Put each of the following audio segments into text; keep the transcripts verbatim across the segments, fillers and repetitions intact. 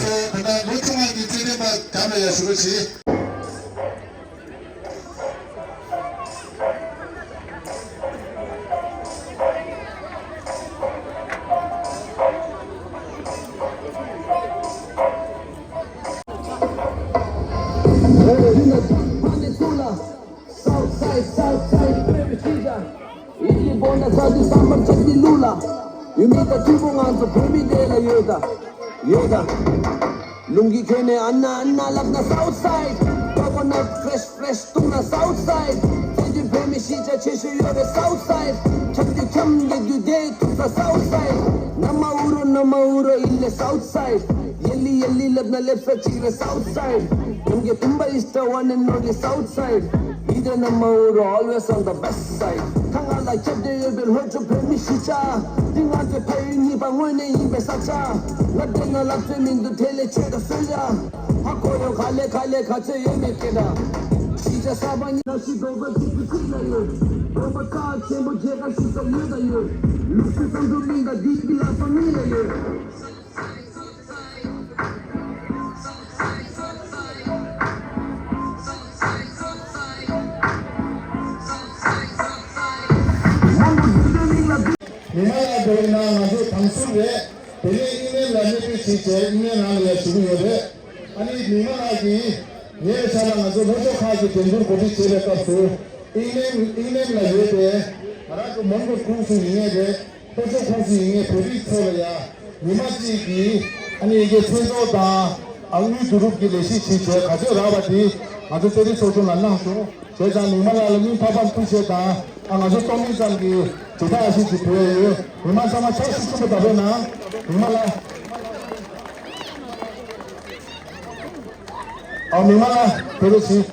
ཚོ་བོད་ནང་ལོ་བཅོ་ལྔ་གི་རྩེད་འགྲན་པ་ག་རེ་ཡ་ཞུ་རོགས་གྱིས། South side, south side, baby, she's a. ཡིད་ཀྱི་སྤོ་ན་ས་དེ་བསམ་པར་ཆགས་ཀྱི་ལུགས་ལ། ཡུལ་མི་དང་ཐུན་མོང་ང་ཚོ་བོད་མི་དེ་ལ་ཡོད་ད། ཡོད་ད། ལུང་གི་ཁྱོན་ནས་ཨ་ན་ཨ་ན་ལབ་ན་South side། Coconut fresh fresh བཏུང་ན་South side། བཙན་བྱོལ་བོད་མི་གཞིས་ཆགས་ཆེ་ཤོས་ཡོད་རེད་South side། འཁྱམ་རྒྱུ་འཁྱམ་རྒྱག་རྒྱུ་དེ་ཐུག་ས་South side། ན་མ་ཨུ་རོ་ན་ Mauro in the south side. Yelli yelli labna left side chigre south side. Inge tumba is the one and only south side. Ide na Mauro always on the best side. Thanga la chap de yebe hocho pe mi shicha. Dinga te pai ni ba ngone in be sacha. Labde na labde min du tele che da suya. Hakoyo kale kale kache yeme keda. Shicha sabani na shi doba tiki kula yo. Doba ka chembo jega shi sa yuda yo. Lusu sandu minda di bila familia yo. མི་མང་ལ་མདོར་ན་ང་ཚོ་དང་སུ་རེད། དེ་ནས་ཨིན་ལན་ལ་གནས་སྤོས་བྱས་བྱས་ཨིན་ལན་རང་ལ་ཞུ་གི་ཡོད་རེད། ཨ་ནི་མི་མང་ལ་གི་ཉེ་བའི་ཆར་ལ་ང་ཚོ་ལྷོ་ཕྱོགས་ཁག་གི་འགྲན་བསྡུར་གོ་སྒྲིག་བྱེད་པའི་སྐབས་སུ་ཨིན་ལན་ཨིན་ལན་ལ་ཡོད་པའི་ང་རང་ཚོ་མོན་གྷོ་ཁོངས་སུ་ཡིན་ངེས་རེད། ལྷོ་ཕྱོགས་ཁོངས་སུ་ཡིན་ངེས་བོད་རིགས་ཚོ་ལ་ཡ་ཉི་མ་གཅིག་གི་ཨ་ནི་ཡི་གེ་མཚན་ཚོགས་དང་ཨང་གཉིས་བསྡུ་རུབ་ཀྱི་ལས་གཞི་ཞིག་བྱས་ག་ཚོད་རག་པ་དེ་ང་ཚོ་རྩེད་རིགས་ཚོགས་ཆུང་ལ་གནང་སོང་། བྱས་ཙང་མི་མང་ལ་ལ་སྙིང་ཐག་པ་ཐུགས་རྗེ་དང་ཨ་ང་ཚོ་སྟོང་མིན་ཙམ་གྱི་དྲིལ་བསྒྲགས་ཞིག་ཅིག་ཕུལ་ཡ་ཡོད། མི་མང་ཚང་མ་ཕྱག་ཤུགས་ཆེན་པོ་བརྡབ་རོགས་གནང་། མི་མང་ལ་ཨ་མི་མང་ལ་བོད་རིགས་ཞིག་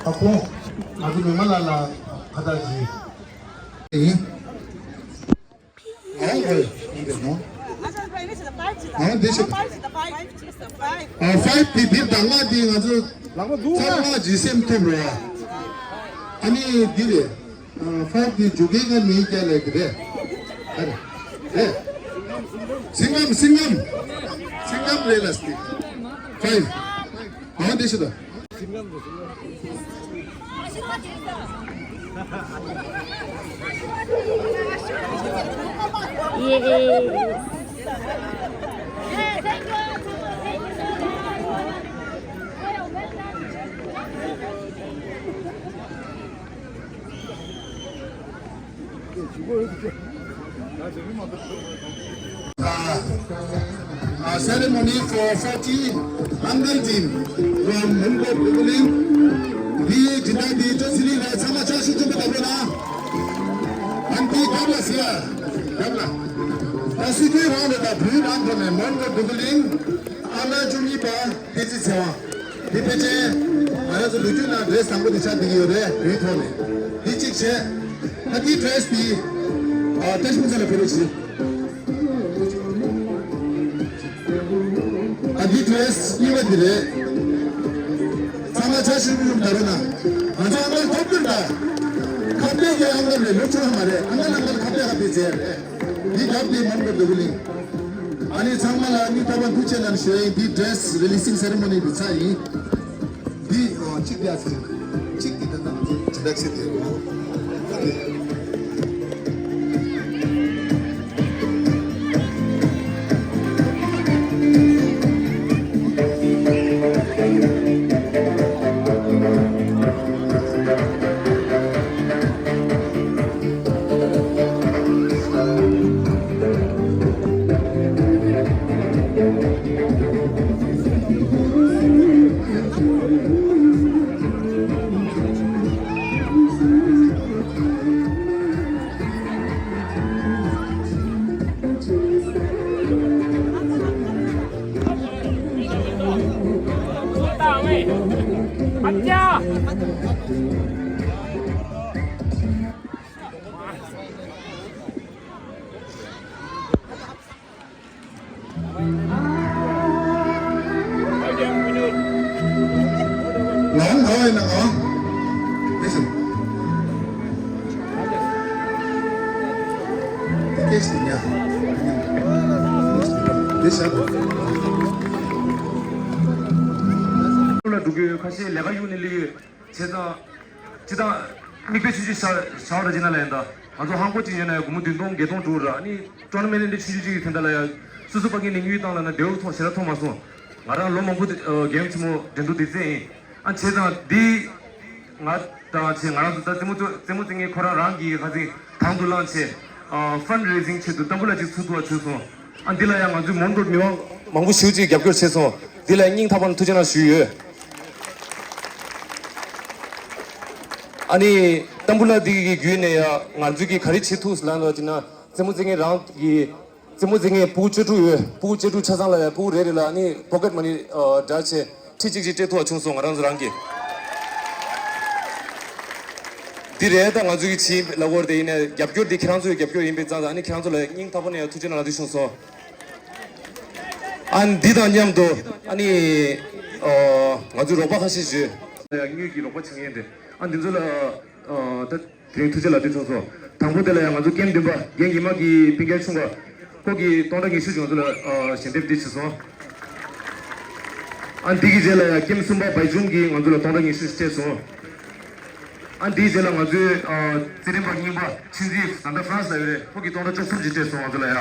ཨ་ཁོང་ང་ཚོ་མི་མང་ལ་ལ་ཁ་བརྡ་ཞིག་ཡིན། ཨང་ཧོ། ཨང་དེ་མོ། ཨང་དེ་ཤི། ཨ་ཕའིབ་དེ་འདིར་དང་ལྔ་དེ་ང་ཚོ་ཚར་ལྔ་ཇི་སེམས་ཐེབས་རོ། ཨ་ནི་འདི་རེད། ཨ་ཕའིབ་དེ་འཇུག་གི་ང་མིའི་རྒྱ་ལས་དེ་རེད། ཨ་རེད། རེད། སིང་ངམ་སིང་ངམ། སིང་ངམ་རེད་ལ་སྟི། ཕའིབ། ཨང་དེ་ཤི་ད། Yes. Uh, ceremony for forty uncle team from Mungkot Bukuling. Di jina di to sini le sama cha shi jumpa tabona. Anti gabla siya. Gabla. Tasiki rang le da bri rang to ne Mungkot Bukuling. Ana jumi pa. ཕལ་ཆེར་ཚེ་དབང་། འདི་ཕལ་ཆེར་ང་རང་ཚོ་ལོ་རྒྱུས་ནང་ཌི་རེ་སི་དང་པོ་འདི་ཆགས་བསྡད་ཀྱི་ཡོད་རེད། དེའི་ཐོག་ནས་འདི་གཅིག་བྱས། ད་འདི་ཌི་རེ་སི་འདི་ཨ་བཀྲ་ཤིས་ཕུན་ཚོགས་ལ་ཕུལ་རོགས་གྱིས། ཨ་འདི་ཌི་རེ་སི་གཉིས་པ་འདི་རེད། ཚང་མ་ཆ་ཤིག་རུམ་ད་རུ་ན། ང་ཚོ་ཨང་ཀལ་ཐོབ་ཐུབ་ད། ཁ་གཏད་ཀྱི་ཨང་ཀལ་རེད། ལོ་ཆུང་བ་མ་རེད། ཨང་ཀལ་ཨང་ཀལ་ཁ་གཏད་ཁ་གཏད་བྱས་རེད། འདི་རྒྱབ་འདི་མང་པོ་འདུག་གི་ལིང་། ཨ་ནི་ཚང་མ་ལ་སྙིང་ཐག་པ་ཐུགས་རྗེ་གནང་ཞུ་ཡིན། འདི་ཌི་རེ་སི་རི་ལི་སིང་སེ་རི་མོ་ནི་འདི་ཚར་ཡིན། འདི་ཨོ་གཅིག་འདི་ཨ་ཚེ་རིང་། གཅིག་འདི་ད་ལྟ་ང་ཚོ་ཇི་འདྲ་ཚེ་དེ་ཨོ། ལོང་ག་བའི་ནང་ཨ། དེ་ཤི། དེ་ཤི་ཉ། དེ་ཤ། ལ་འགྲོ་གི་ཡོད། ཁ་ཤས་ལས་ཀ་གཡུག་ནས་སླེབས་ཡོད། བྱས་ཙང་། སྤྱི་བཏང་། མིག་དཔེ་ཆུང་ཆུང་བཞག་བཞག་ར་བྱེད་ན་ལ་ཡིན་ད། ང་ཚོ་ཧང་གོ་ཅིག་ཡོད་ན་ཡང་སྒོར་མོ་བདུན་སྟོང་བརྒྱད་སྟོང་འགྲོ་ར་ནི། ཊོར་ན་མེན་ཊ་འདི་ཆུང་ཆུང་ཅིག་གི་དོན་དག་ལ་ཡང་། སོ་སོ་ཕ་གིའི་ནས་དངུལ་བཏང་ལ་ན་བདེ་བོ་ཐོག་ཞེ་དྲག་ཐོག་མ་སོང་། ང་རང་ལོ་མང་པོ་དེ་རྒན་ཆེན་མོ་འགྲན་བསྡུར་དེ་རྩེ་ཡིན། ཨ་བྱས་ཙང་འདི། ང་དང་བྱས་ང་རང་ཚོ་ད་རྩེད་མོ་རྩེ་རྩེད་མོ་རྩེ་མཁན་ཁོ་རང་རང་གིས་ཁ་སང་དང་དུ་བླངས་བྱས། ཨ་ཕན་རེ་ཟིང་ཆེད་དུ་ཏམ་བུ་ལ་ཅིག་ཚུགས་ཐུབ་པ་བྱུང་སོང་། ཨ་འདི་ལ་ཡང་ང་ཚོའི་མོན་གྷོ་མི་མང་མང་པོ་ཞེ་པོ་ཅིག་རྒྱབ་སྐྱོར་བྱས་སོང་། འདི་ལ་ཡང་སྙིང་ཐག་པ་ནས་ཐུགས་རྗེ་གནང་ཞུས་ཡོད། ཨ་ནི་ཏམ་བུ་ལ་འདི་གི་བརྒྱུད་ནས་ཡ་ང་ཚོས་ཀྱི་ག་རེ་བྱེད་ཐུབ་ལབ་ན་ཅི་ན་རྩེད་མོ་རྩེ་མཁན་རང་གི་རྩེད་མོ་རྩེ་མཁན་ཕྲུ་གུ་བཅུ་དྲུག་ཡོད། ཕྲུ་གུ་བཅུ་དྲུག་ཆ་ཚང་ལ་ཡ་ཕྲུ་གུ་རེ་རེ་ལ་ཨ་ནི་པོ་ཀེཊ་མ་ནི་འདྲ་བྱས་ཁྲི་གཅིག་གཅིག་སྤྲད་ཐུབ་པ་བྱུང་སོང་ང་རང་ཚོ་རང་གིས། འདི་རེད་ད་ང་ཚོ་གི་བྱིས་ལ་གོར་དེ་ཡིན་ནས་རྒྱབ་སྐྱོར་འདི་ཁྱེད་རང་ཚོའི་རྒྱབ་སྐྱོར་ཡིན་པའི་ཙང་ཙང་ཨ་ནི་ཁྱེད་རང་ཚོ་ལ་སྙིང་ཐག་པ་ནས་ཡ་ཐུགས་རྗེ་གནང་ལ་འདི་བྱུང་སོང་། ཨ་འདི་དང་མཉམ་དུ་ཨ་ནི་ཨ་ང་ཚོའི་རོགས་པ་ཁ་ཤས་ཞུས། ཡ་དངུལ་གྱི་རོགས་པ་བྱེད་མཁན་དེ་ཨ་འདི་ཚོ་ལ་ཨ་ད་དེ་རིང་ཐུགས་རྗེ་ལ་འདི་བྱུང་སོང་། དང་པོ་དེ་ལ་ཡང་ང་ཚོ་ཀེམ་བདུན་པ་རྒན་ཉི་མ་གི་སྤུན་ཀྱག་ཆུང་བ་ཁོ་གིས་སྟོང་ཕྲག་ཉི་ཤུ་ཅིག་ང་ཚོ་ལ་ཨ་ཞལ་འདེབས་འདི་བྱས་སོང་། ཨ་འདི་གི་རྗེས་ལ་ཡང་ཀེམ་གསུམ་པ་བའི་ཇུང་གིས་ང་ཚོ་ལ་སྟོང་ཕྲག་ཉི་ཤུ་ཞིག་སྤྲད་སོང་། ཨ་འདིའི་རྗེས་ལ་ང་ཚོའི་ཨ་རྩེད་འགྲན་པ་རྙིང་པ་ཆིན་ཙི་ད་ལྟ་ཧྥ་རན་སི་ལ་ཡོད་རེད། ཁོ་གིས་སྟོང་ཕྲག་བཅུ་གསུམ་ཅིག་སྤྲད་སོང་ང་ཚོ་ལ་ཡ།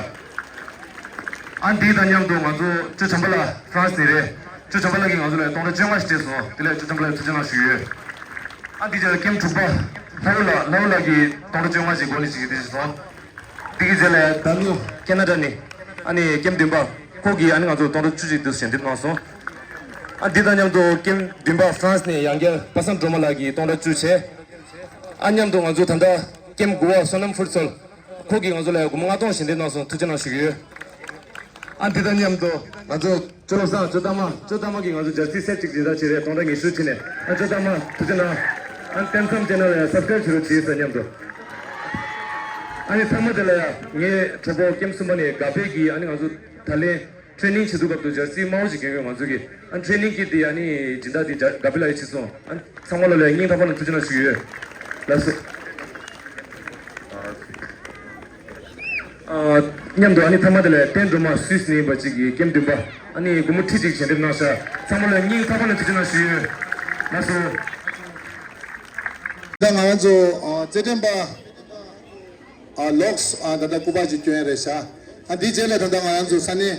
ཨ་འདི་དང་མཉམ་དུ་ང་ཚོ་ཅོ་བྱམས་པ་ལགས་ཧྥ་རན་སི་ནས་རེད། ཅོ་བྱམས་པ་ལགས་ཀྱིས་ང་ཚོ་ལ་སྟོང་ཕྲག་བཅོ་ལྔ་ཞིག་སྤྲད་སོང་། དེ་ལ་ཅོ་བྱམས་པ་ལགས་ཐུགས་རྗེ་གནང་ཞུ་ཡོད། ཨ་འདི་རྗེས་ཀེམ་དྲུག་པ་ལྷ་བུ་ལགས་ལྷ་བུ་ལགས་ཀྱིས་སྟོང་ཕྲག་བཅོ་ལྔ་ཞིག་འགོ་ནས་ཅིག་འདི་ཞིག་སོང་། འདི་གི་རྗེས་ལ་ད་ནུ་ཁེ་ན་ཌ་ནས་ཨ་ནི་ཀེམ་བདུན་པ་ཁོ་གིས་ཨ་ནི་ང་ཚོ་སྟོང་ཕྲག་བཅུ་གཅིག་འདི་ཞལ་འདེབས་གནང་སོང་། ཨ་འདི་དང་མཉམ་དུ་ཀེམ་བདུན་པ་ཧྥ་རན་སི་ནས་ཡང་བསྐྱར་པ་སངས་སྒྲོལ་མ་ལགས་ཀྱིས་སྟོང་ཕྲག་བཅུ་བྱས། ཨ་མཉམ་དུ་ང་ཚོ་ད་ལྟ་ཀེམ་དགུ་པ་བསོད་ནམས་ཧྥུཊ་སལ་ཁོ་གིས་ང་ཚོ་ལ་ཡང་སྒོར་མོ་ལྔ་སྟོང་ཞལ་འདེབས་གནང་སོང་། ཐུགས་རྗེ་གནང་ཞུ་གི་ཡོད། ཨ་འདི་དང་མཉམ་དུ་ང་ཚོ་ཅོ་བློ་བཟང་ཅོ་ཏ་མ་ཅོ་ཏ་མ་གིས་ང་ཚོ་ཇར་སི་སེ་ཊི་གཅིག་སྦྱིན་བདག་བྱས་རེད། སྟོང་ཕྲག་ཉི་ཤུ་བྱས་ནས། ཨ་ཅོ་ཏ་མ་ཐུགས་རྗེ་གནང་། ཨ་བསྟན་འཛིན་ཅེ་ནལ་ལ་ཡང་སབ་སི་ཀ་རེབ་བྱེད་རོགས་གྱིས་ཟེར་མཉམ་དུ། ཨ་ནི་ཚང་མ་དེ་ལ་ཡང་ངའི་གྲོགས་པོ་ཀེམ་གསུམ་པ་ནས་དགའ་འཕེལ་གྱིས་ཨ་ནི་ང་ཚོ་ད་ལན་ཊེ་རེ་ནིང་བྱེད་དུས་སྐབས་སུ་ཇར་སི་དམར་པོ་ཞིག་གྱོན་ཡོད་ང་ཚོ་གི། ཨ་ཊེ་རེ་ནིང་གི་དེ་ཨ་ནི་སྦྱིན་བདག་དེ་དགའ་འཕེལ་ལགས་ཡིས་བྱས་སོང་། ཨ་ཚང་མ་ལ་ལ་ཡང་སྙིང་ཐག་པ་ནས་ཐུགས་རྗེ་གནང་ཞུ་གི་ཡོད། ལགས་སོ། ཨ་མཉམ་དུ་ཨ་ནི་ཐ་མ་དེ་ལ་བསྟན་སྒྲོལ་མ་སུད་སི་ནས་ཡིན་པ་ཅིག་གིས་ཀེམ་བདུན་པ་ཨ་ནི་སྒོར་མོ་ཁྲི་གཅིག་ཞལ་འདེབས་གནང་ཤག་ཚང་མ་ལ་སྙིང་ཐག་པ་ནས་ཐུགས་རྗེ་གནང་ཞུ་ཡོད། ལགས་སོ། ད་ང་རང་ཚོ་ཨ་རྩེད་འགྲན་པ་ཨ་ལོགས་ཨ་ད་ལྟ་སྐུ་པར་ཅིག་སྐྱོན་ཡ་རེད་ཤག་ཨ་འདིའི་རྗེས་ལ་ད་ལྟ་ང་རང་ཚོ་ས་གནས།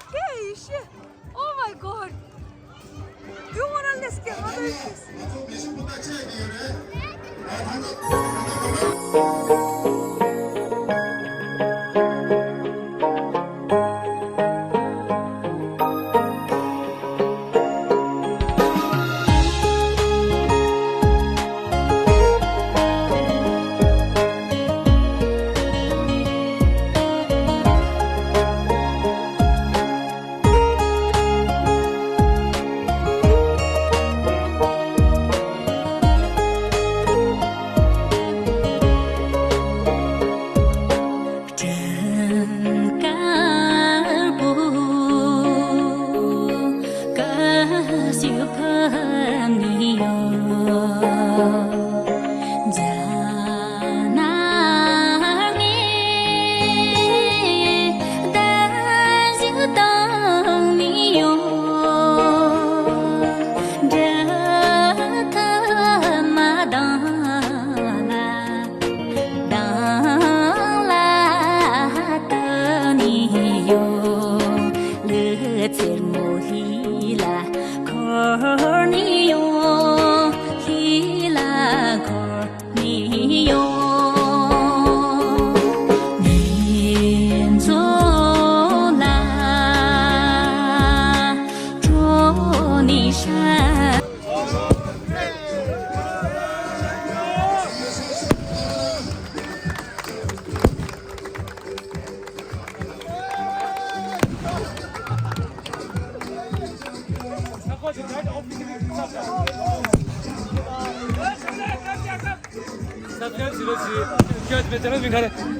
Okay, shit. Oh my God. Do you wanna let's get other this?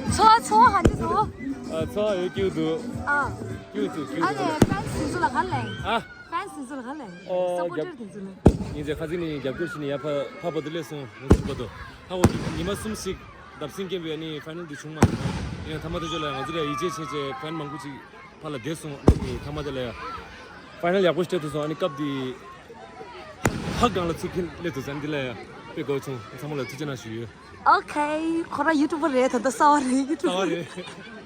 ཚོ་བ་ཚོ་བ་ཧ་ཅི་ཚོ་བ། ཨ་ཚོ་བ་ཡོད་སྐྱིད་འདུག་ཨ། སྐྱིད་འདུག་སྐྱིད་འདུག་ཨ་ནི་ཕན་སི་ཚོ་ལ་ག་ལེ། ཨ། ཕན་སི་ཚོ་ལ་ག་ལེ། ཨོ་སབ་པོ་ཊར་དེ་ཚོ་ནི། ཡིན་ཚེ་ཁ་སང་ནས་རྒྱབ་སྐྱོར་བྱས་ནས་ཡར་ཕར་ཕར་བར་དུ་སླེབས་སོང་། ང་ཚོ་བར་དུ་ཧ་གོ་འདུག་ཉི་མ་གསུམ་ཞིག་འདབ་སེང་སྐྱེས་པའི་ཨ་ནི་ཕའི་ནལ་དེ་བྱུང་མ་སོང་། ཡིན་ཡང་ཐ་མ་དེ་ཚོ་ལ་ང་ཚོ་ལ་ཡིད་ཆེས་བྱས་བྱས་ཕན་མང་པོ་ཅིག་ཕར་ལ་བསྡད་སོང་། ཨ་ནི་ཐ་མ་དེ་ལ་ཡ་ཕའི་ནལ་ཡག་པོ་ཞིག་སྤྲད་ཐུབ་སོང་། ཨ་ནི་སྐབས་དེ་ཧ་གང་ལ་ཚུགས་མཁན་སླེབས་ཐུབ་སོང་། ཨ་ནི་དེ་ལ་ཡ་དཔེ་དགའ་བོ་བྱུང་། ཚང་མ་ལ་ཐུགས་རྗེ་གནང་ཞུ་ཡོད། ཨོ་ཁེ། ཁོ་རང་ཡུ་ཊུབ་པར་རེད། ད་ལྟ་གསར་པ་རེད། ཡུ་ཊུབ་པར། གསར་པ་རེད།